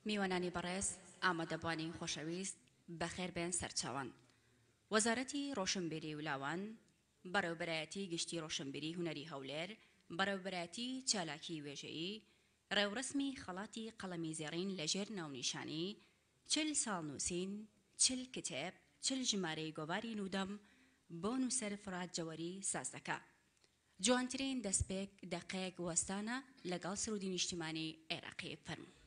میوانانی بەڕێز، ئامادەبوانی خۆشەویست، بەخێربێن سەرچاوان. وەزارەتی ڕۆشنبیری و لاوان، بەڕێوەبەرایەتی گشتی ڕۆشنبیری هونەری هەولێر، بەڕێوەبەرایەتی چالاکی وێژەیی، ڕێوڕەسمی خەڵاتی قەڵەمی زێڕین لەژێر ناونیشانی، 40 ساڵ نووسین، 40 کتێب، 40 ژمارەی گۆڤاری نوودەم، بۆ نووسەر فڕات جەوەری ساز دەکا. جوانترین دەستپێک دەقێک وەستانە لەگەڵ سرودی نیشتیمانی عێراقی فەرموو.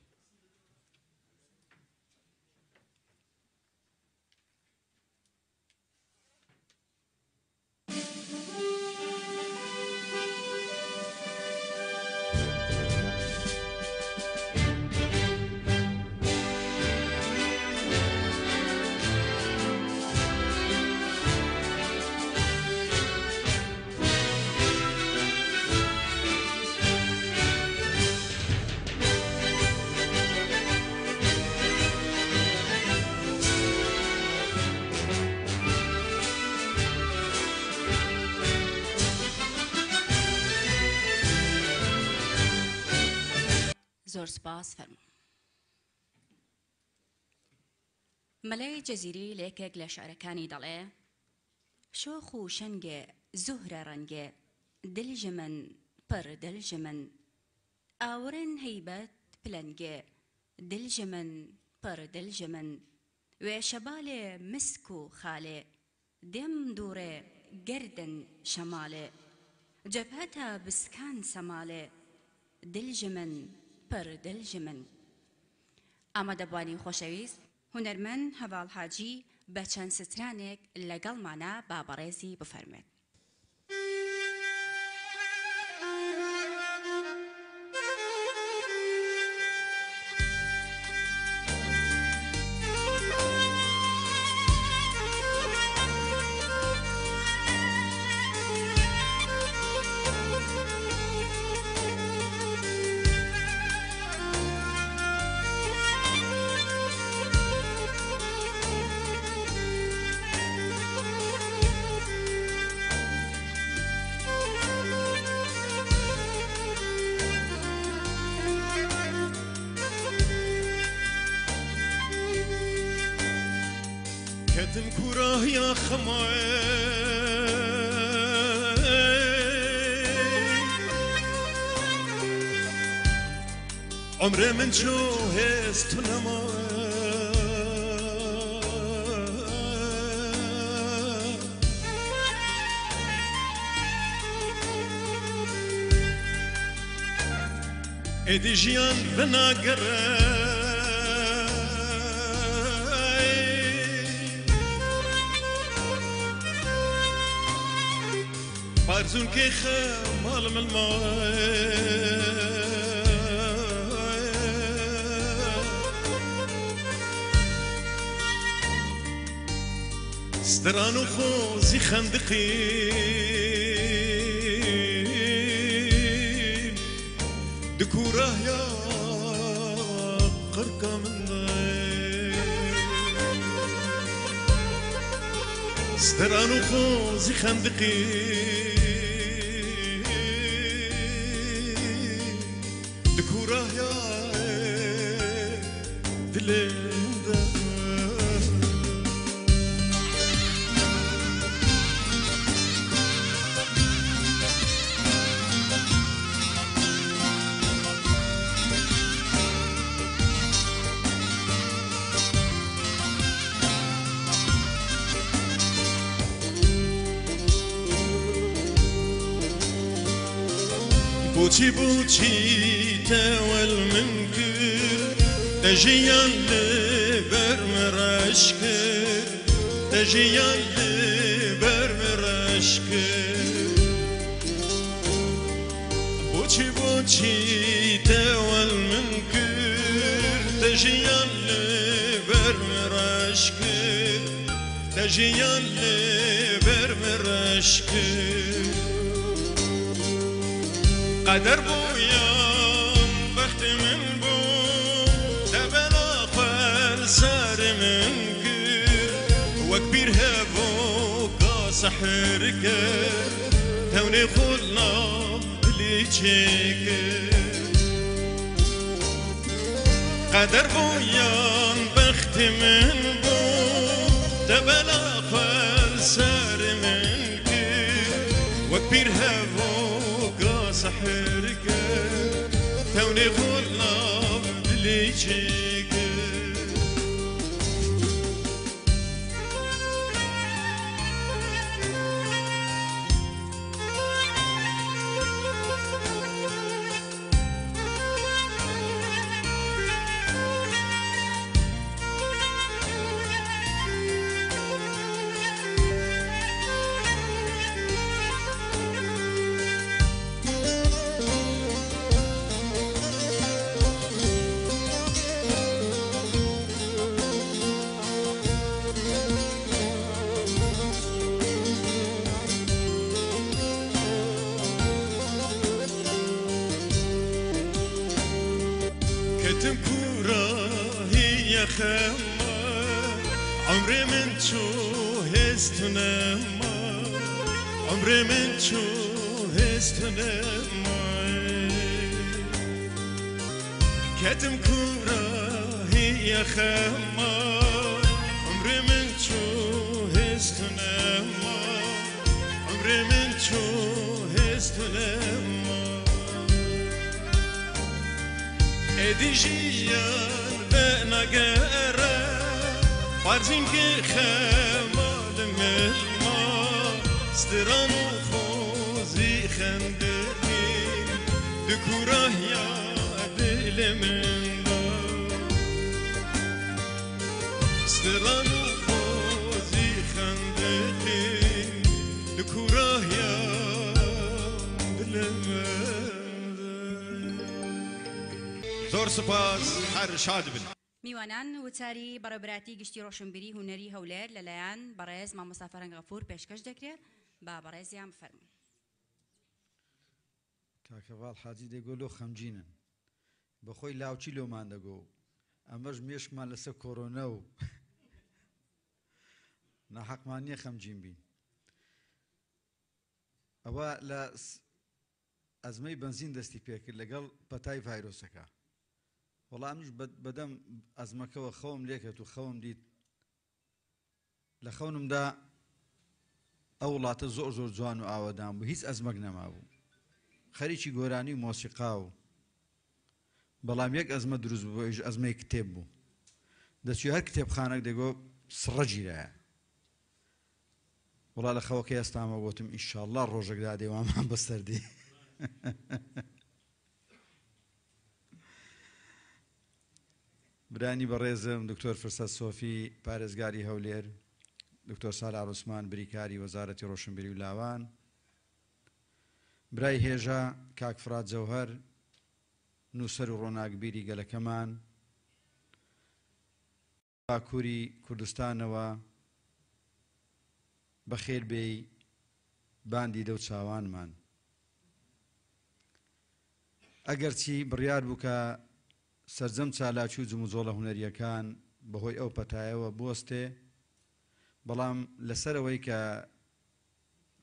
زۆر سوپاس فەرموو. مەلای جزیری لە یەکێک لە شعرەکانی دەڵێ، شۆخ و شەنگێ زوهرە ڕەنگێ دل ژ من پڕ دل ژ من ئاورن هەیبەت پلەنگێ دل ژ من پڕ دل ژ من وێ شەبالێ مسک و خالێ دێم دوڕێ گەردن شەمالێ جەبهەتە بسکان سەمالێ دل ژ من پڕ دل ژ من. ئامادەبوانی خۆشەویست هونەرمەند هەڤاڵ حاجی بە چەند سترانێک لەگەڵمانە با بەڕێزی بفەرموێت. کەتم کوراهیا خەمایێ عمرێ من چۆ هێز تو نەمایێ ئێدی ژیان ڤناگەڕێ بارزون کێخە ماڵم المایێ ستران و خۆزی خەندقین دکورە یا قرکە من ستران و خۆزی خەندقین دکورە یا دلێ بۆچی بۆچی تەوەل من کرد تەژیان لەبەر مڕەش کرد تەژیان لەبەر مڕەش کرد بۆچی بۆچی تەوەل من کرد تەژیان لەبەر مڕەش کرد تەژیان لەبەر مڕەش کرد قەدەر بوویان بەخت من بوو دەبەلا خوێن سەر من کرد وەک بیر هەبوو کا سەحر کرد تەونێ خۆت ناو دلی چێ کرد. قەدەر بوو یان بەختی من بوو تە بەلا خwe li serê min kir وەک پیر هەڤۆکا سحر kir tewnê xwe li nav dilê çêkir. کتم کوراهی خما عمری من چو هستنما عمری من چو هستنما کتم کوراهی خما عمری من چو هستنما عمری من چو هستنما ادی ژیان بنگره فرزین که خمال ملما ستران و خوزی خندقی دکوراه یا دل من دا ستران و خوزی خندقی دکوراه یا دل من دا. زۆر سوپاس، هەر شاد بن. میوانان وتاری بەڕێوەبەرایەتی گشتی ڕۆشنبیری هونەری هەولێر لەلایەن بەڕێز مامۆستا فەرەنگ غەفور پێشکەش دەکرێت. با بەڕێزیان بفەرموون. کاکەڤاڵ حاجی دەگۆ لۆ خەمگینن بەخۆی لاوچی لۆمان دەگۆ ئەمەش مێشکمان لەسەر کۆرۆنا و ناحەقمان نییە خەمگین بین. ئەوە لە ئەزمەی بەنزین دەستی پێکرد لەگەڵ پەتای ڤایرۆسەکە. وەڵا ئەمنیش بەدەم ئەزمەکەوە خەوم لێکەت و خەوم دیت. لە خەونمدا ئەو وڵاتە زۆر زۆر جوان و ئاوەدان بوو، هیچ ئەزمەک نەمابوو، خەریکی گۆرانی و مۆسیقا و بەڵام یەک ئەزمە دروست بوو، ئەویش ئەزمەی کتێب بوو. دەچووی هەر کتێبخانەک دەگۆ سڕە گیرایە. وەڵا لە خەوەکەی هەستامەوە گوتم ئینشاڵڵا ڕۆژێک دادێ وامان بەسەر دێ. برانی بەڕێزم دکتۆر فرسەت سۆفی پارێزگاری هەولێر، دکتۆر سالار عوسمان بریکاری وەزارەتی ڕۆشنبیری و لاوان، برای هێژا کاک فرات جەوهەر نووسەر و ڕۆناکبیری گەلەکەمان، باکووری کوردستانەوە بەخێر بێی باندی دەو چاوانمان. ئەگەرچی بڕیار بوو کە سەرجەم چالاکی و جموجۆڵە هونەرییەکان بەهۆی ئەو پەتایەوە بوەستێ، بەڵام لەسەرەوەی کە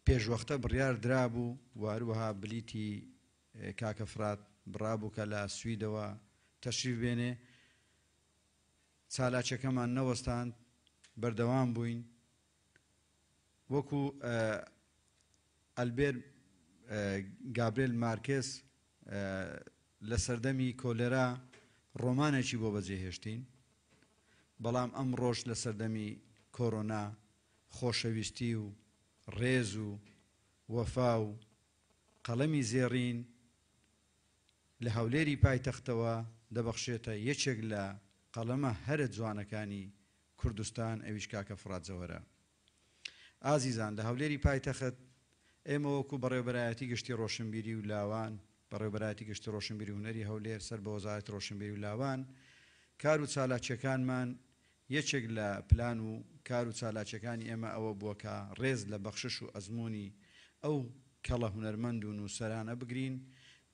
پێشوەختە بڕیار درابوو و هەروەها بلیتی کاکە فرات بڕابوو کە لە سویدەوە تەشریف بێنێ، چالاکیەکەمان نەوەستاند، بەردەوام بووین. وەکو ئەلبێر گابرێل مارکێز لە سەردەمی کۆلێرا ڕۆمانێکی بۆ بەجێهێشتین، بەڵام ئەمڕۆش لە سەردەمی کۆرۆنا خۆشەویستی و ڕێز و وەفا و قەڵەمی زێڕین لە هەولێری پایتەختەوە دەبەخشێتە یەکێک لە قەڵەمە هەرە جوانەکانی کوردستان ئەویش کاکە فڕات جەوهەرە. ئازیزان لە هەولێری پایتەخت ئێمە وەکو بەڕێوەبەرایەتی گشتی ڕۆشنبیری و لاوان بەڕێوەبەرایەتی گشتی ڕۆشنبیری و هونەری هەولێر سەر بە وەزارەتی ڕۆشنبیری و لاوان کار و چالاکیەکانمان یەکێک لە پلان و کار و چالاکیەکانی ئێمە ئەوە بووە کە ڕێز لە بەخشش و ئەزموونی ئەو کەڵە هونەرمەند و نووسەرانە بگرین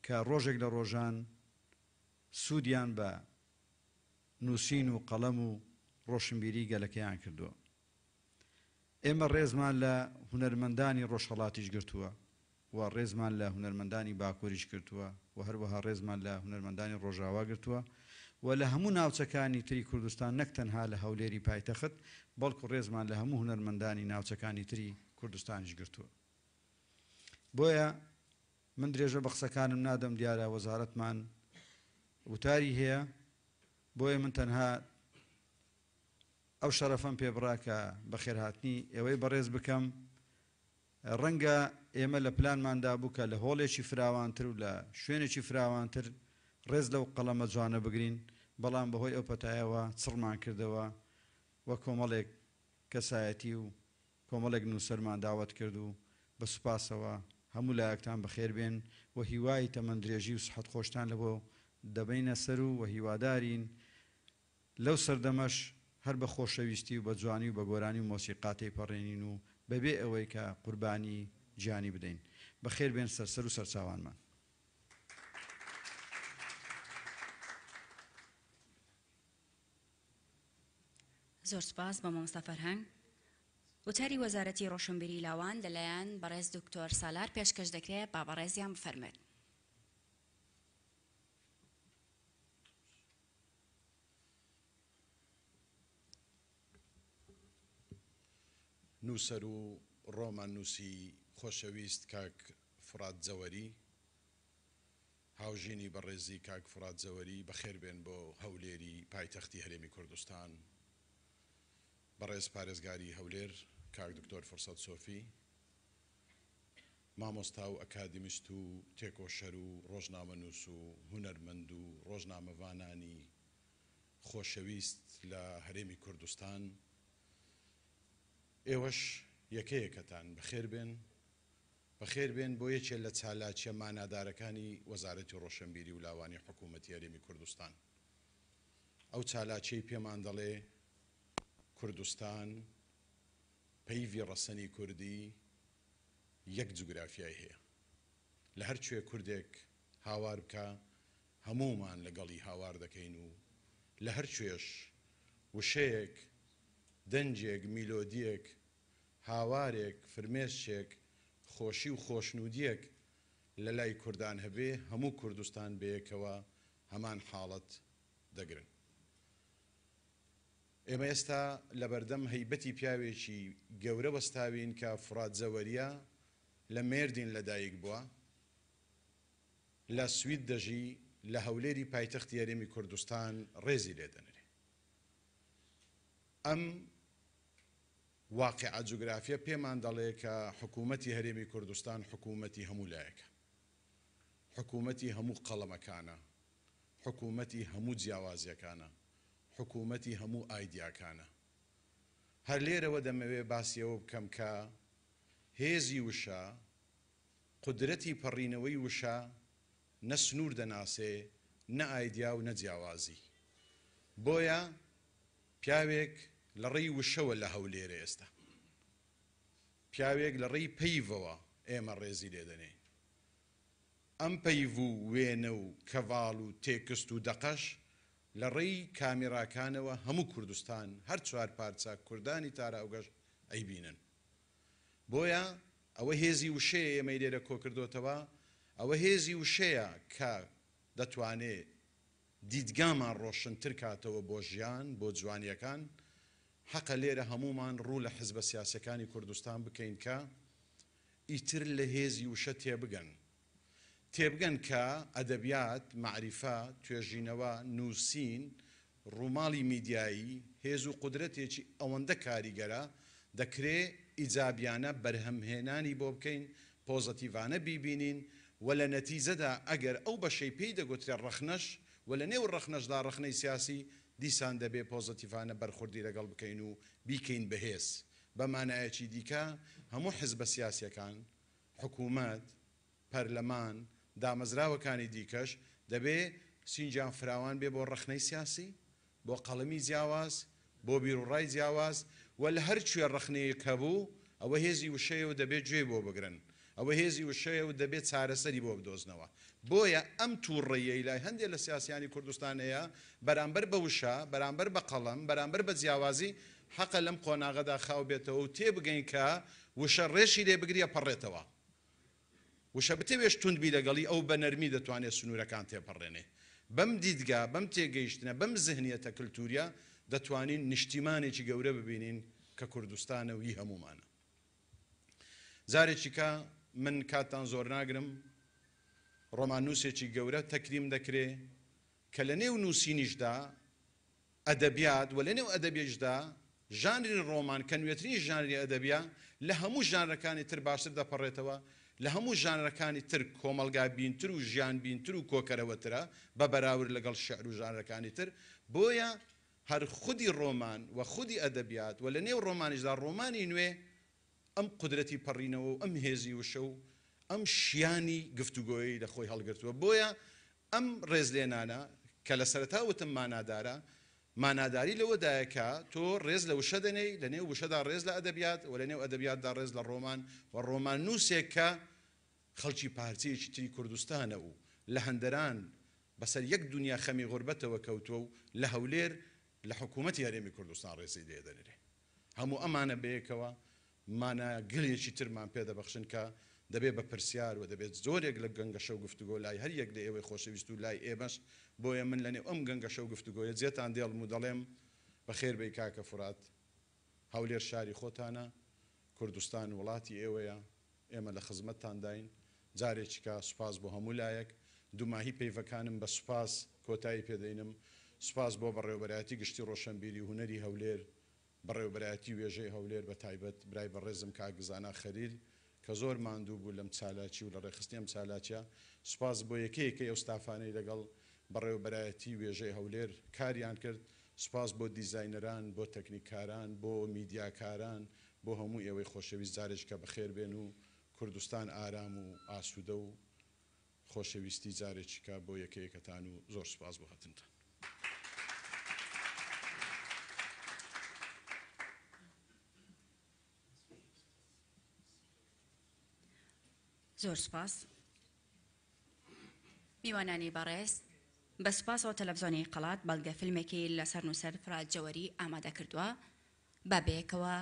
کە ڕۆژێک لە ڕۆژان سوودیان بە نووسین و قەڵەم و ڕۆشنبیری گەلەکەیان کردووە. ئێمە ڕێزمان لە هونەرمەندانی ڕۆژهەڵاتیش گرتووە و ڕێزمان لە هونەرمەندانی باکووریش گرتووە و هەروەها ڕێزمان لە هونەرمەندانی ڕۆژاوا گرتووە و و لە هەموو ناوچەکانی تری کوردستان نەک تەنها لە هەولێری پایتەخت بەڵکو ڕێزمان لە هەموو هونەرمەندانی ناوچەکانی تری کوردستانیش گرتووە. بۆیە من درێژە بە قسەکانم نادەم دیارە وەزارەتمان وتاری هەیە بۆیە من تەنها ئەو شەرەفەم پێ بڕا کە بەخێرهاتنی ئێوەی بەڕێز بکەم. ڕەنگە ئێمە لە پلانماندا بوو کە لە هۆڵێکی فراوانتر و لە شوێنێکی فراوانتر ڕێز لەو قەڵەمە جوانە بگرین، بەڵام بەهۆی ئەو پەتایەوە چڕمان کردەوە و کۆمەڵێک کەسایەتی و کۆمەڵێک نووسەرمان داوەت کرد و بە سوپاسەوە هەموو لایەکتان بەخێر بێن و هیوای تەمەندرێژی و سحەت خۆشتان لەبۆ دەبەینە سەر و هیوادارین لەو سەردەمەش هەر بە خۆشەویستی و بە جوانی و بە گۆرانی و مۆسیقا تێیپەڕێنین و بەبێ ئەوەی کە قوربانی گیانی بدەین. بەخێر بێن سەر سەر و سەرچاوانمان. زۆر سوپاس بۆ مامۆستا فەرهەنگ. وتاری وەزارەتی ڕۆشنبیری لاوان لەلایەن بەڕێز دکتۆر سالار پێشکەش دەکرێ، با بەڕێزیان بفەرموێت. نووسەر و ڕۆماننووسی خۆشەویست کاک فورات جەوەری، هاوژینی بەڕێزی کاک فورات جەوەری بەخێر بێن بۆ هەولێری پایتەختی هەرێمی کوردستان. بەڕێز پارێزگاری هەولێر کاک دکتۆر فرسەت سۆفی، مامۆستا و ئەکادیمیست و تێکۆشەر و ڕۆژنامەنووس و هونەرمەند و ڕۆژنامەڤانانی خۆشەویست لە هەرێمی کوردستان، ئێوەش یەکەیەکەتان بەخێر بێن، بەخێر بێن بۆ یەکێ لە چالاکیە مانادارەکانی وەزارەتی ڕۆشنبیری و لاوانی حکوومەتی هەرێمی کوردستان. ئەو چالاکیەی پێمان دەڵێ کوردستان پەیڤی ڕەسەنی کوردی یەک جوگرافیای هەیە. لە هەر کوێ کوردێک هاوار بکا هەموومان لە گەڵی هاوار دەکەین و لە هەر کوێش وشەیەک، دەنگێک، میلۆدییەک، هاوارێک، فرمێسکێک، خۆشی و خۆشنوودییەک لە لای کوردان هەبێ هەموو کوردستان بەیەکەوە هەمان حاڵەت دەگرن. ئێمە ئێستا لەبەردەم هەیبەتی پیاوێکی گەورە وەستاوین کە فورات جەوەرییە، لە مێردین لەدایک بووە، لە سوید دەژی، لە هەولێری پایتەختی هەرێمی کوردستان ڕێزی لێ دەنرێ. ئەم واقیعە جوگرافیە پێمان دەڵێ کە حکوومەتی هەرێمی کوردستان حکوومەتی هەموو لایەکە، حکوومەتی هەموو قەڵەمەکانە، حکوومەتی هەموو جیاوازیەکانە، حکوومەتی هەموو ئایدیاکانە. هەر لێرەوە دەمەوێ باسی ئەوە بکەم کە هێزی وشە، قودرەتی پەڕینەوەی وشە نە سنوور دەناسێ، نە ئایدیا و نە جیاوازی. بۆیە پیاوێک لە ڕێی وشەوە لە هەولێرە ئێستا. پیاوێک لە ڕێی پەیڤەوە ئێمە ڕێزی لێ دەنێین. ئەم پەیڤ و وێنە و کەڤاڵ و تێکست و دەقەش لە ڕێی کامیراکانەوە هەموو کوردستان، هەر چوارپارچە کوردانی تاراوگەش ئەیبینن. بۆیە ئەوە هێزی وشەیە ئێمەی لێرە کۆکردۆتەوە، ئەوە هێزی وشەیە کە دەتوانێ دیدگامان ڕۆشنتر کاتەوە بۆ ژیان، بۆ جوانییەکان. حەقە لێرە هەموومان ڕوو لە حزبە سیاسیەکانی کوردستان بکەین کە ئیتر لە هێزی وشە تێبگەن. تێبگەن کە ئەدەبیات، مەعریفە، توێژینەوە، نووسین، ڕووماڵی میدیایی، هێز و قودرەتێکی ئەوەندە کاریگەرە، دەکرێ ئیجابیانە بەرهەمهێنانی بۆ بکەین، پۆزەتیڤانە بیبینین و لە نەتیجەدا ئەگەر ئەو بەشەی پێی دەگوترێ ڕەخنەش و لە نێو ڕەخنەشدا ڕەخنەی سیاسی، دیسان دەبێ پۆزەتیڤانە بەرخوردی لەگەڵ بکەین و بیکەین بە هێز. بە مانایەکی دیکە هەموو حزبە سیاسییەکان، حکوومەت، پەرلەمان، دامەزراوەکانی دیکەش دەبێ سینگیان فراوان بێ بۆ ڕەخنەی سیاسی، بۆ قەڵەمی جیاواز، بۆ بیروڕای جیاواز و لە هەر کوێ ڕەخنەیەک هەبوو ئەوە هێزی وشەیە و دەبێ گوێی بۆ بگرن، ئەوە هێزی وشەیە و دەبێ چارەسەری بۆ بدۆزنەوە. بۆیە ئەم تووڕەییەی لای هەندێ لە سیاسیانی کوردستان هەیە بەرامبەر بە وشە، بەرامبەر بە قەڵەم، بەرامبەر بە جیاوازی، حەقە لەم قۆناغەدا خاو بێتەوە و تێبگەین کە وشە ڕێشی لێ بگری ئەپەڕێتەوە. وشە بتەوێش توند بی لەگەڵی ئەو بە نەرمی دەتوانێ سنوورەکان تێپەڕێنێ. بەم دیدگا، بەم تێگەیشتنە، بەم زهنیەتە کلتوریە دەتوانین نیشتیمانێکی گەورە ببینین کە کوردستانە و هی هەموومانە. جارێکیکە من کاتتان زۆر ناگرم، ڕۆماننووسێکی گەورە تەکریم دەکرێ کە لە نێو نووسینیشدا ئەدەبیات و لە نێو ئەدەبیشدا ژانری ڕۆمان کە نوێترین ژانری ئەدەبیە لە هەموو ژانرەکانی تر باشتر دەپەڕێتەوە، لە هەموو ژانرەکانی تر کۆمەڵگابینتر و ژیانبینتر و کۆکەرەوەترە بە بەراورد لەگەڵ شیعر و ژانرەکانی تر، بۆیە هەر خودی ڕۆمان و خودی ئەدەبیات و لە نێو ڕۆمانیشدا ڕۆمانی نوێ ئەم قودرەتی پەڕینەوە و ئەم هێزی وشە و ئەم شیانی گفتوگۆیەی لە خۆی هەڵگرتووە، بۆیە ئەم ڕێزلێنانە کە لە سەرەتا وتم مانادارە، ماناداری لەوەدایە کە تۆ ڕێز لە وشە دەنێی، لە نێو وشەدا ڕێز لە ئەدەبیات و لە نێو ئەدەبیاتدا ڕێز لە ڕۆمان و ڕۆماننووسێک کە خەڵکی پارچەیەکی تری کوردستانە و لە هەندەران بەسەر یەک دونیا خەمی غوربەتەوە کەوتووە و لە هەولێر لە حکوومەتی هەرێمی کوردستان ڕێزی لێ دەنرێ. هەموو ئەمانە بەیەکەوە مانا گەلێکی ترمان پێ دەبەخشن کە دەبێ بە پرسیار و دەبێت زۆرێک لە گەنگەشە و گفتوگۆ لای هەر یەک لە ئێوەی خۆشەویست و لای ئێمەش، بۆیە من لە نێو ئەم گەنگەشە و گفتوگۆیە جێتان دێڵم و دەڵێم بەخێر بێی کاکە فورات، هەولێر شاری خۆتانە، کوردستان وڵاتی ئێوەیە، ئێمە لە خزمەتتانداین، جارێکیکە سوپاس بۆ هەموو لایەک، دوماهی پەیڤەکانم بە سوپاس کۆتایی پێ دەینم، سوپاس بۆ بەڕێوەبەرایەتی گشتی ڕۆشەنبیری و هونەری هەولێر، بەڕێوەبەرایەتی وێژەی هەولێر بە تایبەت برای بەڕێزم کاک زانا خەلیل کە زۆر ماندوو بوو لەم چالاکی و لە ڕێکخستنی ئەم چالاکیە، سوپاس بۆ یەکە یەکەی ئەو ستافانەی لەگەڵ بەڕێوەبەرایەتی وێژەی هەولێر کاریان کرد، سوپاس بۆ دیزاینەران، بۆ تەکنیککاران، بۆ میدیاکاران، بۆ هەموو ئێوەی خۆشەویست جارێکیکە بەخێر بێن و کوردستان ئارام و ئاسوودە و خۆشەویستی جارێکیکە بۆ یەکە یەکەتان و زۆر سوپاس بۆ هاتنتان. زۆر سوپاس میوانانی بەڕێز بە سوپاسەوە تەلەفزیۆنی قەڵات بەڵگە فیلمێکی لەسەر نووسەر فرات جەوەری ئامادە کردووە با بەیەکەوە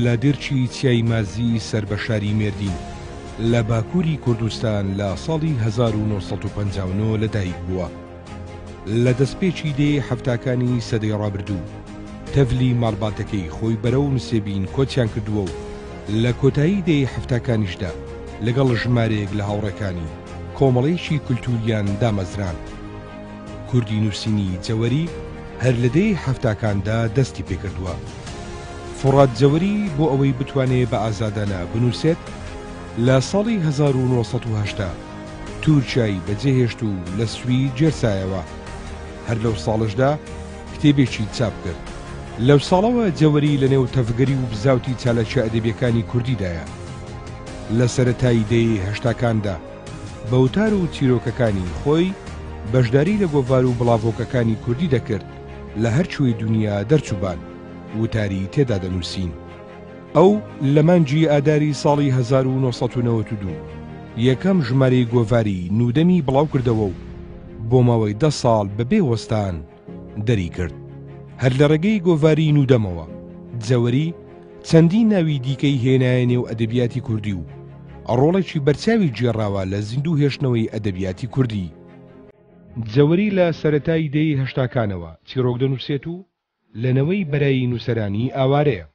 لە دێرکی چیای مازی سەر بە شاری مێردین لە باکووری کوردستان لە ساڵی 1959 لە دایک بووە. لە دەستپێکی دەیەی حەفتاکانی سەدەی ڕابردوو تەڤلی ماڵباتەکەی خۆی بەرەو نسێبین کۆچیان کردووە و لە کۆتایی دەیەی حەفتاکانیشدا لەگەڵ ژمارەیەک لە هاوڕێکانی کۆمەڵەیەکی کولتووریان دامەزراند. کوردی نووسینی جەوەری هەر لە دەیەی حەفتاکاندا دەستی پێکردووە. فوڕات جەوەری بۆ ئەوەی بتوانێ بە ئازادانە بنووسێت، لە ساڵی 1980 تورکیای بەجێهێشت و لە سوید گێرسایەوە. هەر لەو ساڵەشدا کتێبێکی چاپ کرد. لەو ساڵەوە جەوەری لە نێو تەڤگەری و بزاوتی چالاکیە ئەدەبیەکانی کوردیدایە. لە سەرەتای دەیەی هەشتاکاندا بە وتار و چیرۆکەکانی خۆی بەشداری لە گۆڤار و بڵاڤۆکەکانی کوردی دەکرد لە هەر کوێی دونیا دەرچووبان وتاری تێدا دەنووسین. ئەو لە مانگی ئاداری ساڵی 1992 یەکەم ژمارەی گۆڤاری نوودەمی بڵاوکردەوە و بۆ ماوەی دە ساڵ بەبێ وەستان دەریکرد. هەر لە ڕێگەی گۆڤاری نوودەمەوە جەوەری چەندین ناوی دیکەی هێنایە نێو ئەدەبیاتی کوردی و ڕۆڵێکی بەرچاوی گێڕاوە لە زیندوو هێشتنەوەی ئەدەبیاتی کوردی. جەوەری لە سەرەتای دەیەی هەشتاکانەوە چیڕۆک دەنووسێت و لە نەوەی بەرایی نووسەرانی ئاوارەیە.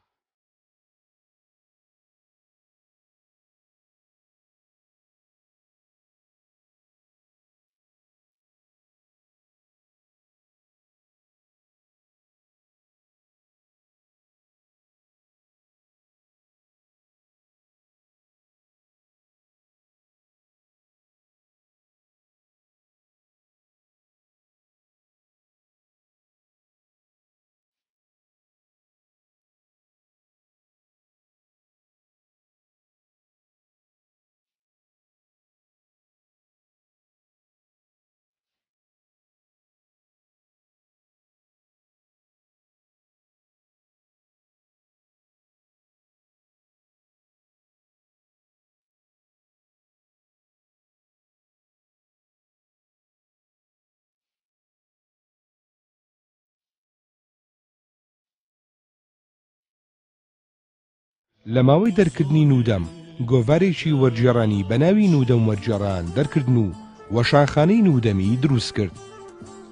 لە ماوەی دەرکردنی نوودەم، گۆڤارێکی وەرگێڕانی بە ناوی نوودەم وەرگێڕان دەرکردن و وەشانخانەی نوودەمی دروست کرد.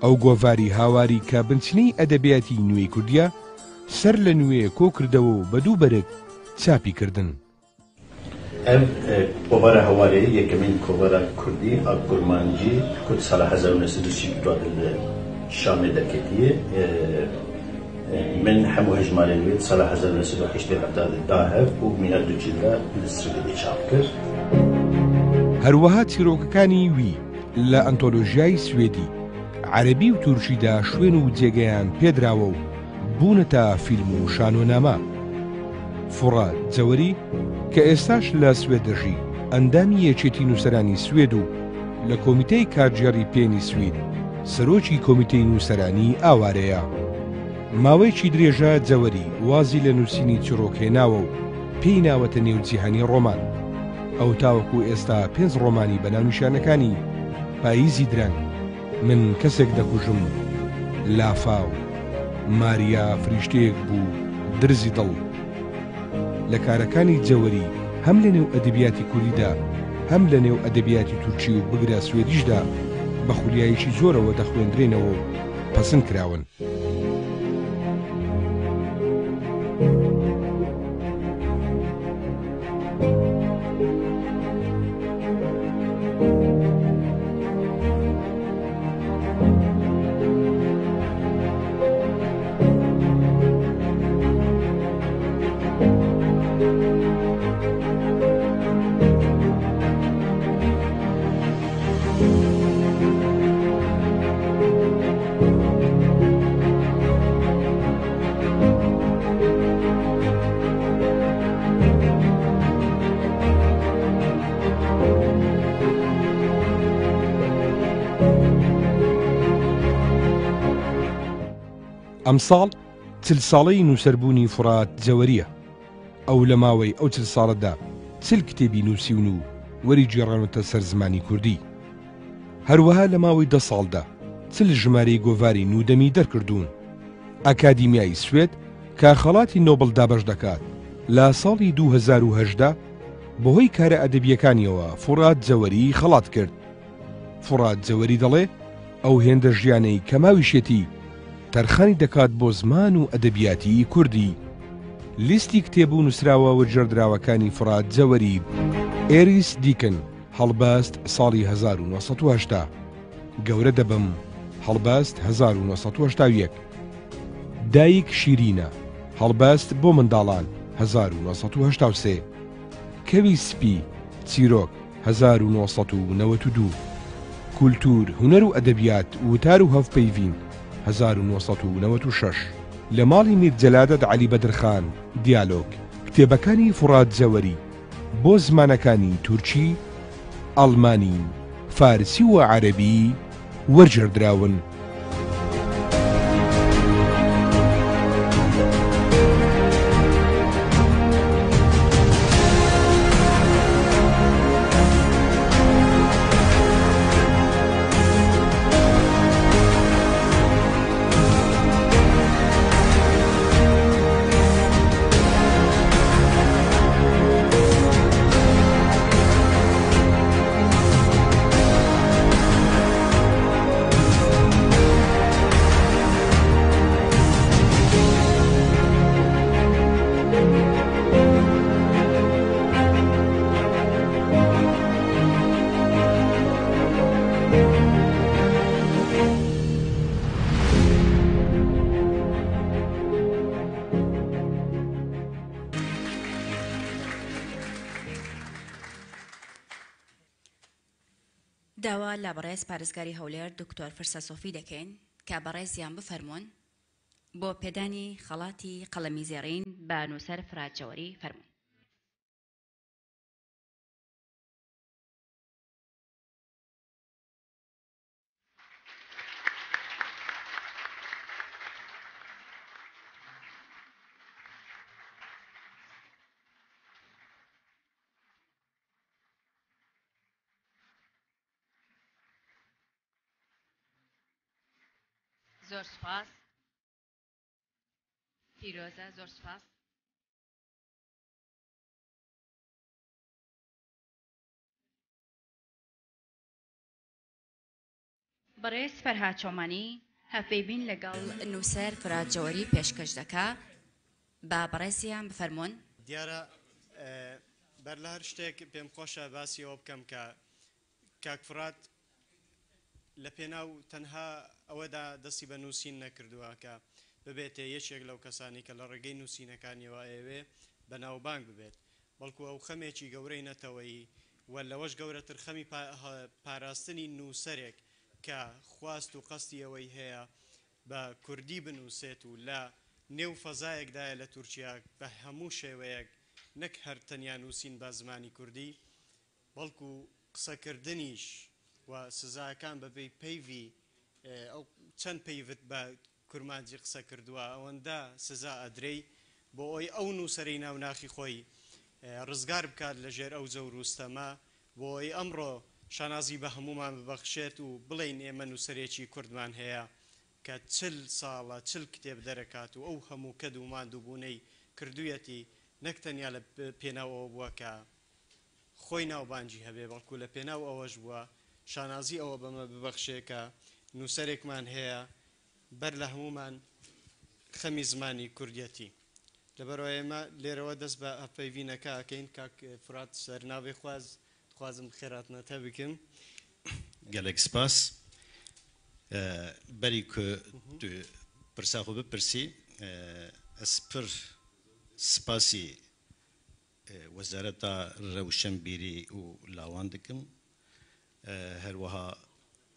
ئەو گۆڤاری هاواری کە بنچینەی ئەدەبیاتی نوێی کوردییە، سەر لە نوێ کۆ کردەوە و بە دوو بەرگ چاپی کردن. ئەم کۆڤارە هەوارێ یەکەمین کۆڤارە کوردی ئا کورمانجی کو د ساڵە 1932 لە شامێ دەرکەتیە. من هەموو هەژمارێن وێ د ساڵە 1987 دا هەv û مîna du cîlda li Swêdê çap kir. هەروەها چیرۆکەکانی وی لە ئەنتۆلۆژیای سوێدی، عەرەبی و تورکیدا شوێن و جێگەیان پێدراوە و بوونەتە فیلم و شانۆنامە. فوڕات جەوەری کە ئێستاش لە سوێد دەژی، ئەندامی یەکێتی نووسەرانی سوێد و لە کۆمیتەی کارگێڕی پێنی سوید، سەرۆکی کۆمیتەی نووسەرانی ئاوارەیە. ماوەیەکی درێژە جەوەری وازی لە نووسینی چیڕۆک هێناوە و پێی ناوەتە نێو جیهانی ڕۆمان. ئەو تاوەکو ئێستا پێنج ڕۆمانی بە ناونیشانەکانی، پاییزی درەنگ، من کەسێک دەکوژم، لافاو، ماریا فریشتەیەک بوو، درزی دڵ. لە کارەکانی جەوەری هەم لە نێو ئەدەبیاتی کوردیدا، هەم لە نێو ئەدەبیاتی تورکی و بگرە سوێدیشدا بە خولیایەکی زۆرەوە دەخوێندرێنەوە و پەسند کراون. ئەمساڵ چل ساڵەی نووسەربوونی فوڕات جەوەرییە. ئەو لە ماوەی ئەو چل ساڵەدا چل کتێبی نووسیون و وەریگێڕاونەتە سەر زمانی کوردی. هەروەها لە ماوەی دە ساڵدا چل ژمارەی گۆڤاری نوودەمی دەرکردوون. ئەکادیمیای سوێد کە خەڵاتی نۆبڵ دابەش دەکات، لە ساڵی 2018 بەهۆی کارە ئەدەبییەکانیەوە فوڕات جەوەریی خەڵات کرد. فوڕات جەوەری دەڵێ ئەو هێندە ژیانەی کە ماویشێتی تەرخانی دەکات بۆ زمان و ئەدەبیاتی کوردی. لیستی کتێب و نووسراوە وەرگێڕدراوەکانی فوڕات جەوەری، ئێریس دیکن، هەڵبەست، ساڵی 1980. گەورە دەبم، هەڵبەست، 1981. دایک شیرینە، هەڵبەست بۆ منداڵان، 1983. کەوی سپی، چیرۆک، 1992. کولتوور، هونەر و ئەدەبیات، وتار و هەڤپەیڤین، 1996. لە ماڵی میر جەلادەت عەلی بەدرخان، دیالۆگ. کتێبەکانی فوڕات جەوەری بۆ زمانەکانی تورکی، ئەڵمانی، فارسی و عەرەبی وەرگێڕدراون. داوا لە بەڕێز پارێزگاری هەولێر دکتۆر فرسە سۆفی دەکەین کە بەڕێزیان بفەرموون بۆ پێدانی خەڵاتی قەڵەمی زێڕین بە نووسەر فرات جەوەری فەرموون. زۆر سوپاس پیرۆزە زۆر سوپاس. بەڕێز فەرهاد چۆمانی هەڤپەیڤین لەگەڵ نووسەر فورات جەوەری پێشکەش دەکا، با بەڕێزیان بفەرموون. دیارە بەر لە هەر شتێک پێم خۆشە باسی ئەوە بکەم کە کاک فورات لە پێناو تەنها ئەوەدا دەستی بە نووسین نەکردووە کە ببێتە یەکێک لەو کەسانەی کە لە ڕێگەی نووسینەکانیەوە ئەیەوێ بەناوبانگ ببێت، بەڵکو ئەو خەمێکی گەورەی نەتەوەیی و لەوەش گەورەتر خەمی پاراستنی نووسەرێک کە خواست و قەستی ئەوەی هەیە بە کوردی بنووسێت و لە نێو فەزایەکدایە لە تورکیا بە هەموو شێوەیەک نەک هەر تەنیا نووسین بە زمانی کوردی بەڵکو قسەکردنیش و سزاکان بەپێی پەیڤی ئەو چەند پەیڤت بە کورمانجی قسە کردووە ئەوەندە سزا ئەدرێی بۆ ئەوەی ئەو نووسەرەی ناو ناخی خۆی ڕزگار بکات لە ژێر ئەو جەور و ستەمە بۆ ئەوەی ئەمڕۆ شانازی بە هەموومان ببەخشێت و بڵێین ئێمە نووسەرێکی کوردمان هەیە کە چل ساڵە چل کتێب دەرەکات و ئەو هەموو کەد و ماندووبوونەی کردوویەتی نەک تەنیا لە پێناو ئەوە بووە کە خۆی ناوبانگی هەبێ، بەڵکو لە پێناو ئەوەش بووە شانازی ئەوە بەمە ببەخشێ کە نووسەرێکمان هەیە بەر لە هەموومان خەمی زمانی کوردیەتی. لەبەرئەوە ئێمە لێرەوە دەست بە هەڤپەیڤینەکە ئەکەین. کاک فورات سەرناوێ خواز دخوازم خێراتنەتە بکم. گەلێک سپاس. بەری کو تو پرسا خو بپرسی ئەز پر سپاسی وەزارەتا رەوشەنبیری و لاوان دکم. هەروەها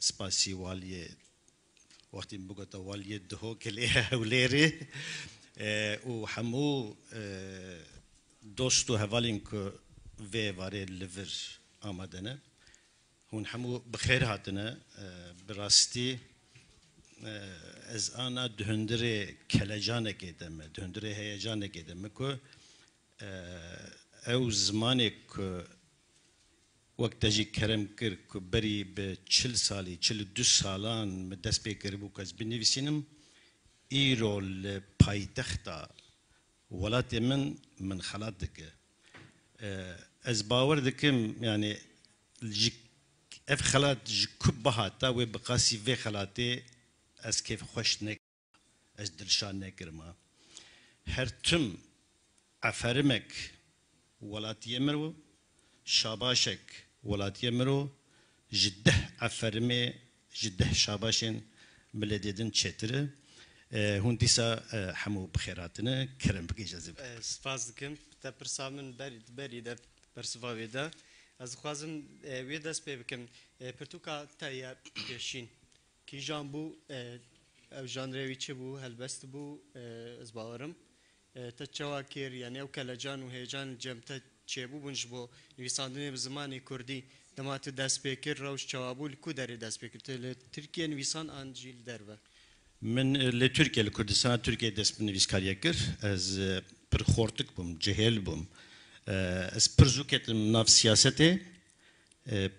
سپاسی والیێ وەختی من بگوتە والیێ دهۆکێ لێ هەولێرێ و هەموو دۆست و هەڤالین کو ڤێ ڤارێ لە ڤر ئامادەنە. هون هەموو بخێر هاتنە. براستی ئەز ئانا دهندرێ کەلەجانێکێ دەمە، دهندرێ هەیەجانێکێ دەمە کو ئەو زمانێک کو وەک تەژی کەرم کرد کو بەری بە چل ساڵی 42 ساڵان من دەست پێ کردبوو کە ئەز بنویسینم ئیرۆ لە پایتەختا وڵاتێ من من خەڵات دکە ئەز باوەر دکم یعنی ئەف خەڵات ji ku bihata wê bi qasî vê xelatê ez kêfxweş nekirima ez dilşa nekirima. Her tim eferimek welatiyê mir bû, şabaşek welatiyê mir û ji deh eferimê ji deh şabaşên miletê din çêtir e. Hûn dîsa hemû bi xêr hatine, kerem bike îcazê bike. Spas dikim. Te pirsa min berî de bersiva wê de. Ez dixwazim wê dest pê bikim. Pirtûka te ya pêşîn kîjan bû? Ew janrê wî çi bû? Helbest bû ez bawerim. Te çawa kir? Yanî ew kelecan û heyecan li cem te çêbûbûn ji bo nivîsandinê bi zimanê kurdî. Dema tu dest pê kir rewş çawa bû? Li ku derê dest pê kir? Tu li Tirkiyê nivîsand an jî li derve? Min li Tirkiye, li Kurdistana Tirkiyeyê dest bi nivîskariyê kir. Ez pir xortik bûm, cihêl bûm. Ez pir zû ketim nav siyasetê,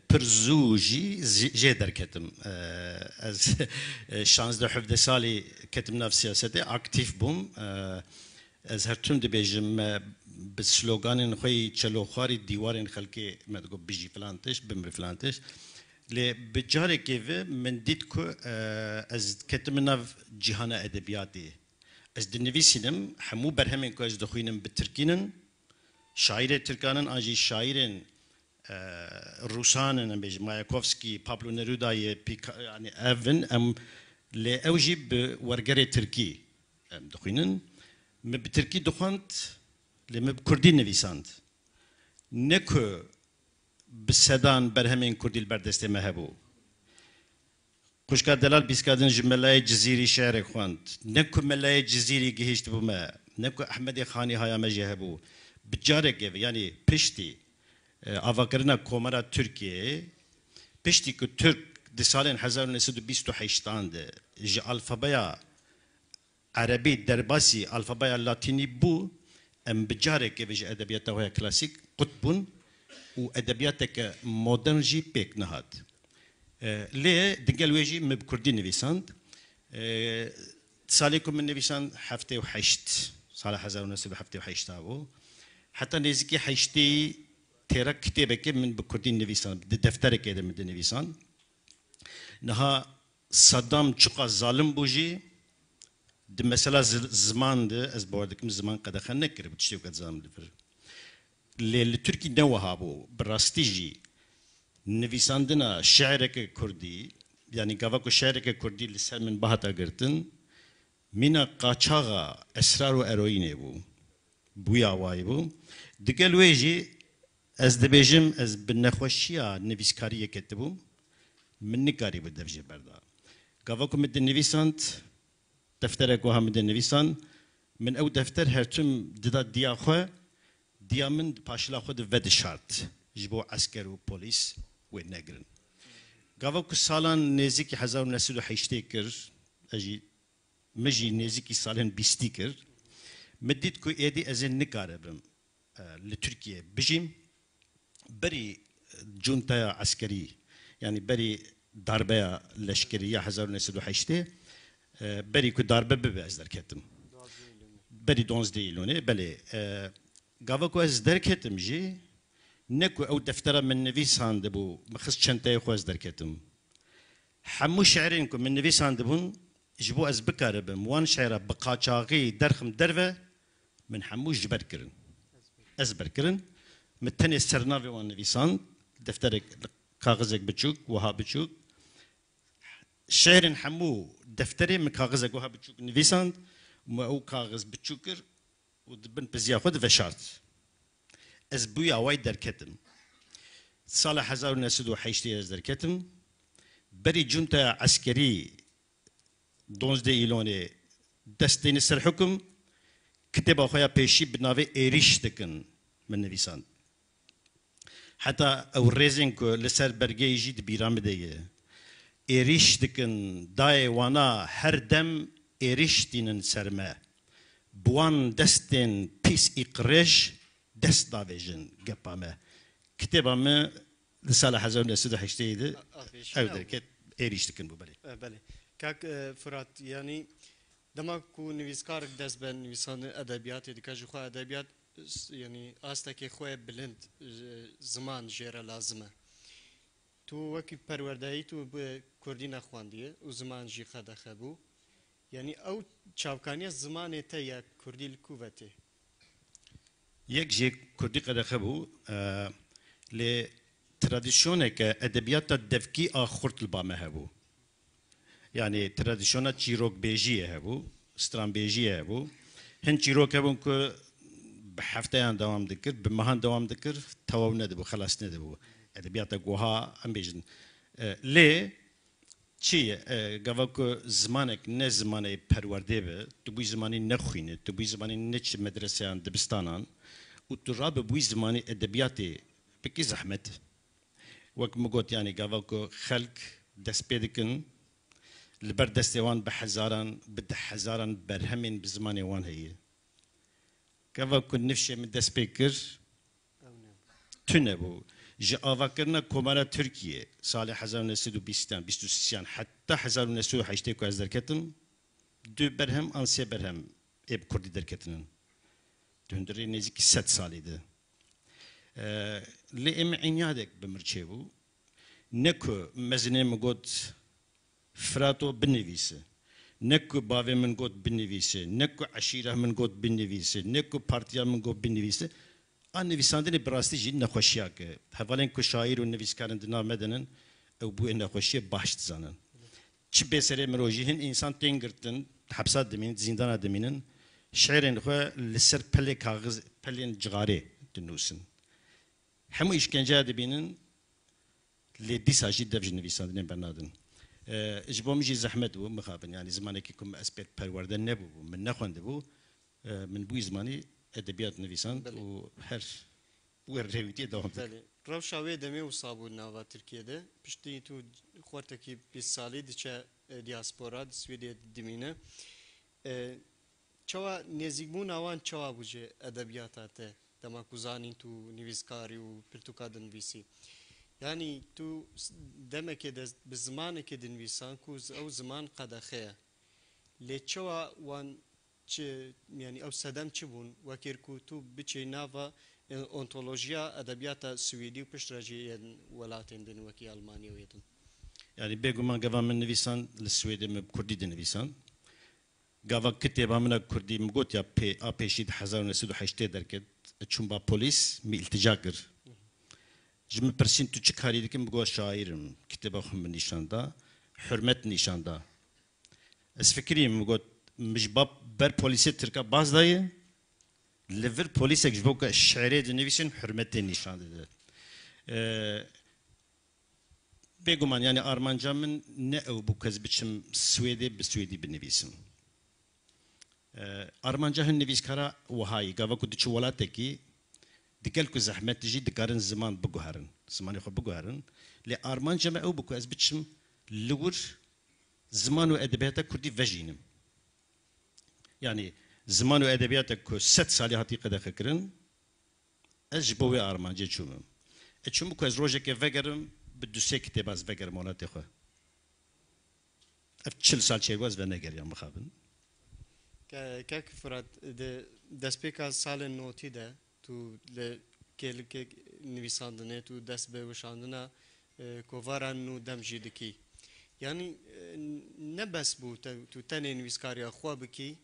pir zû jî jê derketim. Ez şanzdeh hevdeh salî ketim nav siyasetê, aktîf bûm. Ez her tim dibêjim me bi sloganên xwe yî çeloxwarî dîwarên xelkê me digot bijî filan tişt, bimre filan tişt. Lê bi carekê ve min dît ku ez ketime nav cîhana edebiyatê. Ez dinivîsînim, hemû berhemên ku ez dixwînim bi tirkî nin, şaîrê tirkan in an jî şaîrên rûsan in, em bêjin Mayakovskî, Pablo Nerudayê, Pîka yanî ev in em lê ew jî bi wergerê tirkî em dixwînin. Min bi tirkî dixwend lê min bi kurdî nivîsand. Ne ku bi sedan berhemên kurdî li ber destê me hebû. Xwişka Delal Bîskadin ji Melayê Cizîrî şeirek xwend. Ne ku Melayê Cizîrî gihîştibû me, ne ku Ehmedê Xanî haya me jê hebû. Bi carekê ve yanî piştî avakirina Komara Tirkiyeyê, piştî ku Tirk di salên 1928 an de ji alfabeya Erebî derbasî alfabeya latînî bû, em bi carekê ve ji edebiyata xwe ya klasîk qut bûn û edebiyateke modern jî pêk nehat. Lê digel wê jî min bi kurdî nivîsand. Salê ku min nivîsand 78, sala 1978 a bû. Heta nêzîkî heştêyî têra kitêbekê min bi kurdî nivîsand, di defterekê de min dinivîsand. Niha. Saddam çiqas zalim bû jî di mesela ziman de ez bawer dikim ziman qedexe nekiribû tiştê ku ez dizanim li vir. Lê li Tirkî ne wiha bû. Bi rastî jî nivîsandina şi'reke kurdî yanî gava ku şi'reke kurdî li ser min bihata girtin mîna qaçaxa esrar û eroînê bû. Bûya wayî bû. Digel wê jî ez dibêjim ez bi nexweşiya nivîskariyê ketibûm, min nikarîbû dev jê berda. Gava ku min dinivîsand, defterek wiha min dinivîsand, min ew defter her tim dida diya xwe, diya min di paşila xwe de vedişart ji bo esker û polîs wê negirin. Gava ku salan nêzîkî 1980 kir, ez jî Min jî nêzîkî salên bîstî kir. Min dît ku êdî ez ê nikaribim li Tirkiyeyê bijîm. Berî cûntaya eskerî yanî berî darbeya leşkerî ya 1980 berî ku darbe bibe ez derketim. Berî donzdeh îlonê belê. Gava ku ez derketim jî ne ku ew deftera min nivîsandibû min xist çenteyê xwe ez derketim. Hemû şi'rên ku min nivîsandibûn ji bo ez bikaribim wan şi'ra bi qaçaxî derxim derve min hemû ji ber kirin. Ez ber kirin. Min tenê sernavê wan nivîsand, defterek li kaxizek biçûk, wiha biçûk. Şi'rên hemû defterê min kaxizek wiha biçûk nivîsand û min ew kaxiz biçûk kir û di bin piziya xwe de veşart. Ez bi wî awayî derketim. Sala 1980 ez derketim. Berî cûntaya eskerî donzdeh îlonê dest têne ser hukm, kitêba xwe ya pêşî bi navê Êrîş dikin min nivîsand. Heta ew rêzên ku li ser bergeyê jî di bîra min de ye. Êrîş dikin dayê wana her dem êrîş tînin ser me. Bi wan destên pîs î qirêj dest davêjin gepa me. Kitêba min di sala 1980 de ew derket êrîş dikin bû belê. Belê. Kak Firat yanî dema ku nivîskarek dest bi nivîsandin edebiyatê dike ji xwe edebiyat Yanî astekê xwe yê bilind ziman jê re lazim e. Tu wekî perwerdeyî tu bi kurdî nexwendiye û ziman jî qedexe bû. Yanî ew çavkaniya zimanê te ya kurdî li ku ve tê? Yek jê kurdî qedexe bû lê tradîsyoneke edebiyata devkî a xurt li ba me hebû. Yanî tradîsyona çîrokbêjiyê hebû, stranbêjiyê hebû. Hin çîrok hebûn ku bi hefteyan dewam dikir, bi mehan dewam dikir, tewaw nedibû, xelas nedibû. Edebiyata wiha em bêjin. Lê çi ye, gava ku zimanek ne zimanê perwerdê be, tu bi wî zimanî nexwînî, tu bi wî zimanî neçî medreseyan, dibistanan û tu rabi bi wî zimanî edebiyatê bikî zehmet e. Wek min got yanî gava ku xelk dest pê dikin li ber destê wan bi hezaran bi dehhezaran berhemên bi zimanê wan heye. Gava ku nifşê min dest pê kir tune bû. Ji avakirina Komara Tirkiyê salê 1920 an 23 an heta 1980 ku ez derketim du berhem an sê berhem ê bi kurdî derketinin. Di hundirê nêzîkî sed salî de. Lê ê min înyadek bi mir çêbû. Ne ku mezinê min got Firato binivîse, ne ku bavê min got binivîse, ne ku eşîra min got binivîse, ne ku partiya min got binivîse. A nivîsandinê bi rastî jî nexweşiya ke hevalên ku şaîr û nivîskarên di nav me de nin ew bi wê nexweşiyê baş dizanin. Çi bê serê mirov jî hin însan tên girtin, di hepsa dimînin, di zîndana dimînin, şiirên xwe li ser pelê kaxiz, pelên cixarê dinûsin. Hemû îşkenceya dibînin lê dîsa jî dev ji nivîsandinê bernadin. Ji bo min jî zehmet bû, mixabin yanî zimanekî ku min ez pê perwerde nebûbû, min nexwendibû, min bi wî zimanî edebiyat nivîsand û her Wê rêwîtiyê dewam dike. Belê. Rewşa wê demê wisa bû di nava Tirkiyê de. Piştî tu xortekî 20 salî diçe diaspora, di Swêdê dimîne. Çawa nêzîkbûna wan çawa bû ji edebiyata te dema ku zanîn tu nivîskarî û pirtûka dinivîsî? Yanî tu demekê de bi zimanekê dinivîsan ku ew ziman qedexe ye. Lê çawa wan Çi yanî ew sedem çi bûn wekîr ku tu biçî nava ontolojiya edebiyata swîdî û piştre jî yên welatên din wekî Elmanya û yê din? یانی بێگومان گەڤا من نڤیساند لە سوێدێ من bi kurdî dinivîsand. Gava kitêba min a kurdî min got ya pê a pêşî di 1980 derket ez çûm ba polîs min îltica kir. Ji min pirsîn tu çi karî dikî min got şaîr im. Kitêba xwe min nîşan da, hurmet nîşan da. Ez fikirîm min got min ji ba ber polîsê tirka baz daye li vir polîsek ji bo ku ez şiirê dinivîsim hurmetê nîşan dide. Bêguman yanî armanca min ne ew bû ku ez biçim Swêdê bi swêdî binivîsim. Armanca hin nivîskara wiha ye, gava ku diçi welatekî digel ku zehmet dijî dikarin ziman biguherin, zimanê xwe biguherin lê armanca me ew bû ku ez biçim li wir ziman û edebiyata kurdî vejînim. Yanî ziman û edebiyata ku sed salî hatî qedexekirin Ez ji bo wê armancê çûmim. Ez çûm ku ez rojekê vegerim bi du sê kitêba ez vegerim welatê xwe. Ev 40 sal çêbû ez venegeriyam mixabin. Kek Firat, di destpêka salên notî de tu li kêlikê nivîsandinê tu dest bi weşandina kovara nû dem jî dikî. Yanî ne bes bû tu tenê nivîskariya xwe bikî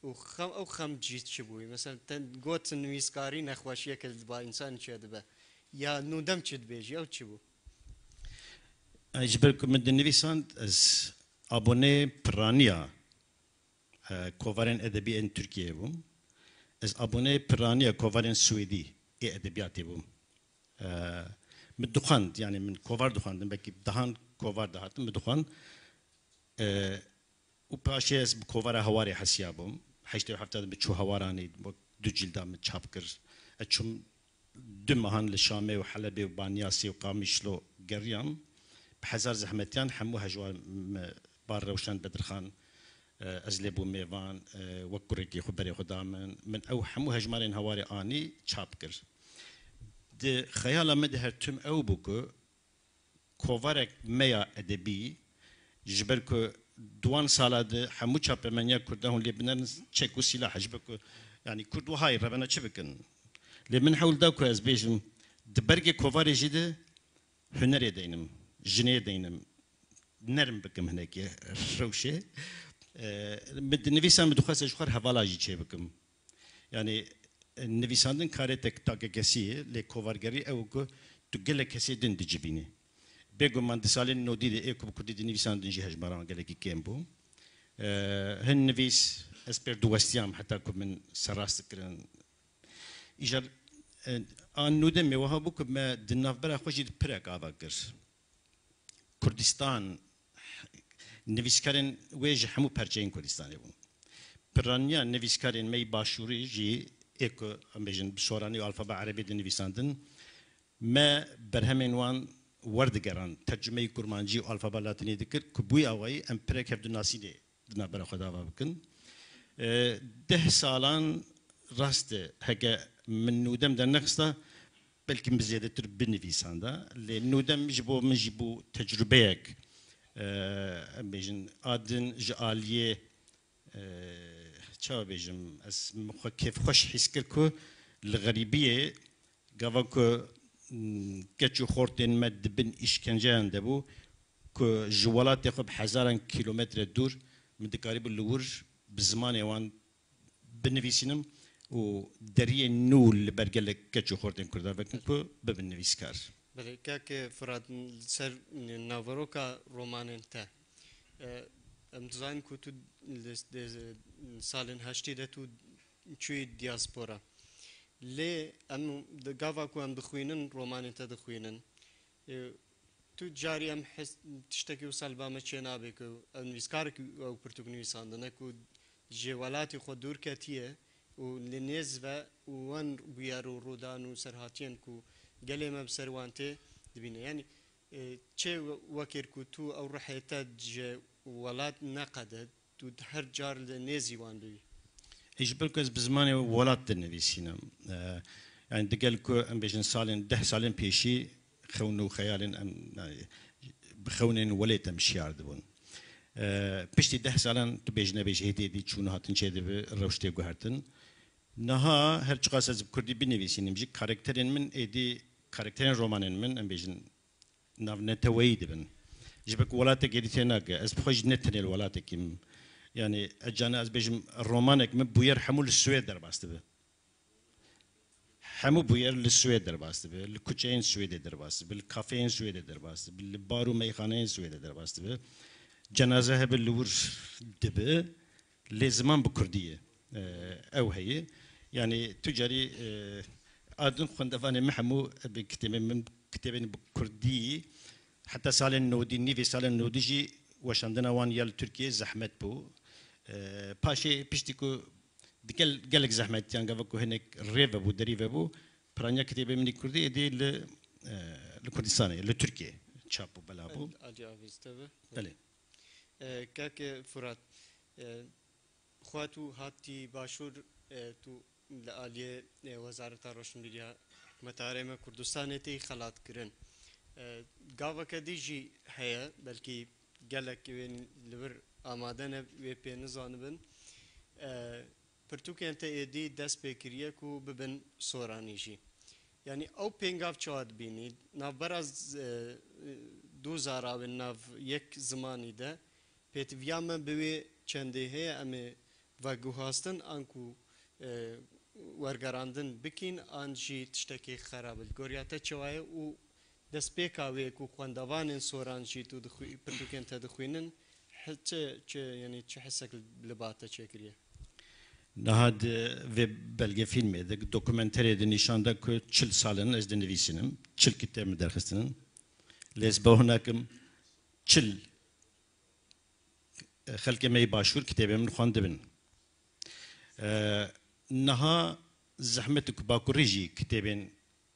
Û xem ew xem cî çi bûyî? Mesela te got nivîskarî nexweşiyeke li ba însanî çê dibe. Ya nûdem çi dibêjî ew çi bû? Ji ber ku min dinivîsand ez aboneyê piraniya kovarên edebî ên Tirkiyeyê bûm. Ez aboneyê piraniya kovarên Swêdî ê edebiyatê bûm. Min dixwend yanî min kovar dixwendin belkî bi dehan kovar dihatin min dixwend. Û paşê ez bi kovara Hawarê hesiya bûm. 87 de min çû Hawaranê wek du cîlda min çap kir. Ez çûm du mehan li Şamê û Helebê û Banyasê û Qamîşlo geriyam. Bi hezar zehmetiyan hemû hejwar min bar Rewşen Bedirxan ez lê bûm mêvan wek kurekî xwe berê xwe da min. Min ew hemû hejmarên Hawarê anî çap kir. Di xeyala min de her tim ew bû ku Kovarek me ya edebî ji ber ku di wan sala de hemû çapemeniya kurdan hûn lê binerin çek û sîlah e ji ber ku yanî kurd wiha yê revena çi bikin. Lê min hewl da ku ez bêjim di bergê kovarê jî de hunerê deynim, jinê deynim, nerm bikim hinekî rewşê. Min di nivîsa min dixwest ez ji xwe re hevala jî çêbikim. Yanî nivîsandin karê te takekesî ye lê kovargerî ew e ku tu gelek kesê din dicivînî. Bêguman di salên nodî de ê ku bi kurdî dinivîsandin jî hejmara wan gelekî kêm bû. Hin nivîs ez pêr diwestiyam heta ku min serrast dikirin. Îcar a nûdemê wiha bû ku me di navbera xwe jî di pirek ava kir. Kurdistan nivîskarên wê ji hemû perçeyên Kurdistanê bûn. Piraniya nivîskarên me yî başûrî jî ê ku em bêjin bi soranî û alfabe erebî dinivîsandin, me berhemên wan werdigerand, tercumeyî kurmancî û alfabe latînî dikir ku bi wî awayî em pirek hevdunasînê di navbera xwe de ava bikin. Deh salan rast e heke min nûdem dernexista belkî min zêdetir binivîsanda lê nûdem ji bo min jî bû tecrubeyek em bêjin a din ji aliyê çawa bêjim ez min xwe kêfxweş hîs kir ku li xerîbiyê gava ku keç û xortên me di bin îşkenceyan de bû ku ji welatê xwe bi hezaran kîlometre dûr min dikarîbû li wir bi zimanê wan binivîsînim û deriyên nû li ber gelek keç û xortên Kurdan vekin ku bibin nivîskar. Belê kak Firat li ser naveroka romanên te em dizanin ku tu li salên heştê de tu çûyî diaspora. Lê em gava ku em dixwînin romanên te dixwînin Tu carî em his tiştekî wisa li ba me çênabe ku ew nivîskarek ew pirtûk nivîsandine ku ji welatê xwe dûr ketiye û li nêz ve û wan bûyer û rûdan û serhatiyên ku gelê me bi ser wan tê dibîne. Yanî çê wekêr ku tu ew ruhê te ji welat neqede Tu her car li nêzî wan bibî. Ji ber ku ez bi zimanê welat dinivîsînim. Yanî digel ku em bêjin salên deh salên pêşî xewn û xeyalên em bi xewnên welêt em şiyar dibûn. Piştî deh salan tu bêj nebêj hêdî hêdî çûn hatin çêdibi rewş tê guhertin. Niha her çiqas ez bi kurdî binivîsînim jî karakterên min êdî karakterên romanên min em bêjin navneteweyî dibin. Ji ber ku welatekê dî tê nake. Ez bi xwe jî ne tenê li welatekî min. Yanî ez carna ez bêjim romanek min bûyer hemû li Swêd derbas dibe. Hemû bûyer li Swêd derbas dibe, li kuçeyên Swêdê derbas dibe, li kafeyên Swêdê derbas dibe, li bar û meyxaneyên Swêdê derbas dibe. Cenaze hebe li wir dibe lê ziman bi kurdî ye. Ew heye. Yanî tu carî a din xwendevanê min hemû bi kitêbên min kitêbên bi kurdî heta salên nodî nîvê salên nodî jî weşandina wan ya li Tirkiyeyê zehmet bû. Paşê piştî ku digel gelek zehmetiyan gava ku hinek rê vebû derî vebû piraniya kitêbên min ê kurdî êdî li li Kurdistanê li Tirkiyeyê çap bû bela bû. Belê. Kak Furat Xwe tu hatî Başûr tu li aliyê Wezareta Roşnbîriya Hikûmeta Herêma Kurdistanê tê xelatkirin. Gaveke dî jî heye belkî gelek wê li vir amade ne wê pê nizanibin. Pirtûkên te êdî dest pê kiriye ku bibin soranî jî. Yanî ew pêngav çawa dibînî? Navbera du zaravên nav yek zimanî de Pêtiviya me bi wê çendê heye em ê veguhastin an ku wergerandin bikîn an jî tiştekê xerab e. Li goriya te çawa ye û destpêka wê ku xwendevanên soran jî tu pirtûkên te dixwînin çi çi yanî çi hisek li ba te çêkiriye? Niha di vê belgefîlmê de dokumenterê de nîşan da ku 40 sal in ez dinivîsînim, 40 kitêb min derxistinin. Lê ez bawer nakim 40 Xelkê me yê Başûr kitêbên min xwendibin. Niha zehmet e ku Bakurî jî kitêbên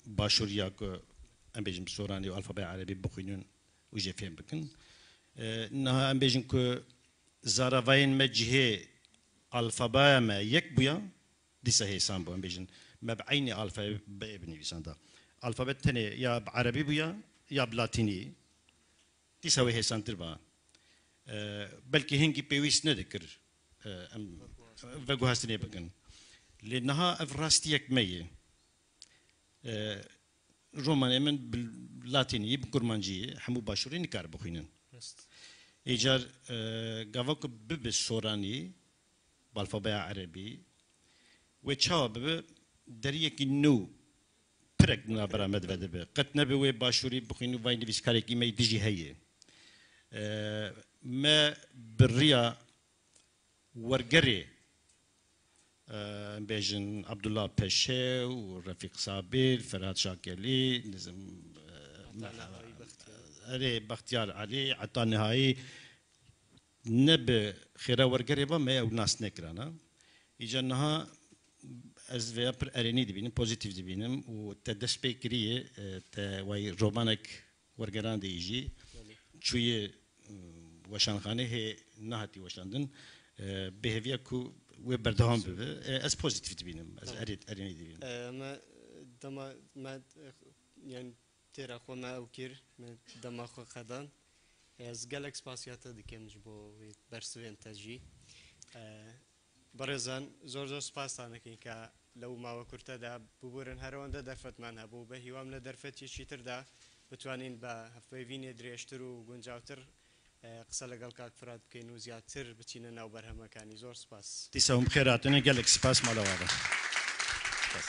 Başûr ya ku em bêjin bi soranî û alfabeya erebî bixwînin û jê fêm bikin. Niha em bêjin ku zaravayên me cihê alfabeya me yek bûya dîsa hêsan bû em bêjin me bi eynî alfabeyê binivîsanda. Alfabe tenê ya bi erebî bûya ya bi latînî Dîsa wê hêsantir ba. Belkî hingî pêwîst nedikir em veguhastinê bikin. Lê niha ev rastiyek me ye. Romanê min bi latînî, bi kurmancî ye, hemû başûrî nikare bixwînin. Îcar gava ku bibe soranî, bi alfabeya erebî, wê çawa bibe deriyekî nû Pirek di navbera me de vedibe. Qet nebe wê başûrî bixwîn û vay nivîskarekî me yê dijî heye. Me bi riya wergerê em bêjin Abdullah Peşe û Refîq Sabîr, Ferhad Şakelî, nizim erê Bextiyar Elî, Eta Nihayî Ne bi xêra wergerê ve me ew nas nekirana. Îcar niha ez vêya pir erênî dibînim, pozîtîf dibînim û te dest pê kiriye, te wayî romanek wergerandiyî jî çûye weşanxanê hê nehatî weşandin. Bi hêviya ku wê berdewam bibe. Ez pozîtîf dibînim, ez erênî dibînim. Me dema me yan Têra xwe me ew kir, me dema xwe qedand. Ez gelek spasiya te dikim ji bo wê bersivên te jî. Birêzan zor zor spastan dikin ke lew mawe kurte de bibûrin her wende derfetman hebû be hîwam li derfetiyekî tir de bitwanîn bi hevpeyvînê dirêjtir û guncawtir qise legel kak Firat bikeyn û ziyadtir biçîne naw berhemekanî. Zor spas. Dîsa hûn bi xêr hatine gelek spas mala we be. Spas.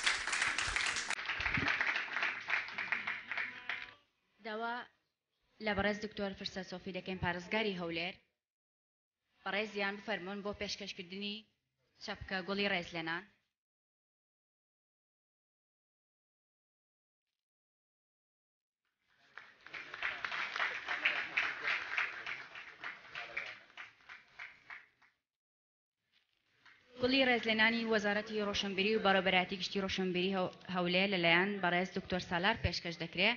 داوا لە بەڕێز دکتۆر فرسەت سۆفی دەکەین پارێزگاری هەولێر بەڕێزیان بفەرموون بۆ پێشکەشکردنی چەپکە گوڵی ڕێزلێنان. گوڵی ڕێزلێنانی وەزارەتی ڕۆشنبیری و بەڕێوەبەرایەتی گشتی ڕۆشنبیری هەولێر لەلایەن بەڕێز دکتۆر سالار پێشکەش دەکرێ.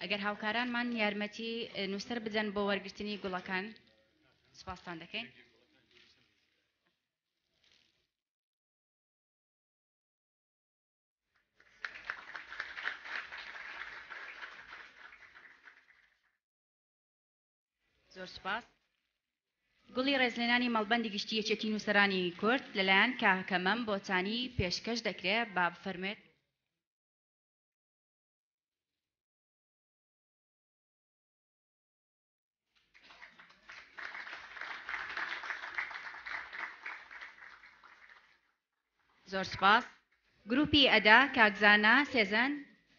ئەگەر هاوکارانمان یارمەتی نووسەر بدەن بۆ وەرگرتنی گوڵەکان سوپاستان دەکەین. زۆر سوپاس. گوڵی ڕێزلێنانی مەڵبەندی گشتی یەکێتی نووسەرانی کورد لەلایەن کاکە مەم بۆتانی پێشکەش دەکرێ با بفەرموێت. زۆر سوپاس. گروپی ئەدا کاک زانا سێزەن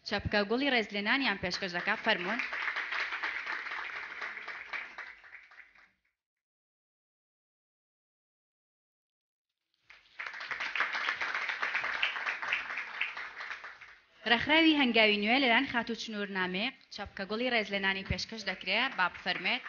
چەپکە گوڵی ڕێزلێنانیان پێشکەش دەکا فەرموون. ڕێکخراوی هەنگاوی نوێ لەلایەن خاتوو چنوور نامیق چەپکە گوڵی ڕێزلێنانی پێشکەش دەکرێ با بفەرمێت.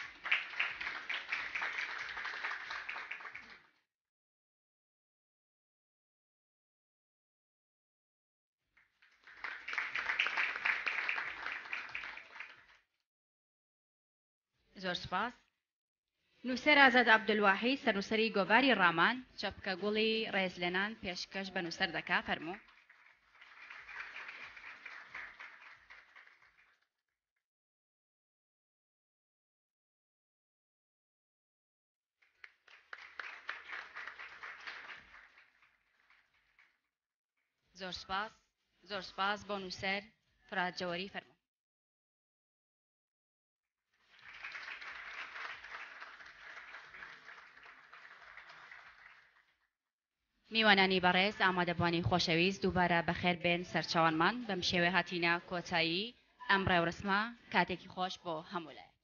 زۆر سوپاس. نووسەر ئازاد عەبدولواحید سەرنووسەری گۆڤاری ڕامان چەپکە گوڵی ڕێزلێنان پێشکەش بە نووسەر دەکا فەرموو. زۆر سوپاس زۆر سوپاس بۆ نووسەر فرات جەوەری فەرموو. میوانانی بەڕێز، ئامادەبوانی خۆشەویست، دووبارە بەخێر بێن سەرچاوانمان، بەم شێوەیە هاتینە کۆتایی ئەم ڕێوڕسمە، کاتێکی خۆش بۆ هەموو لایەک.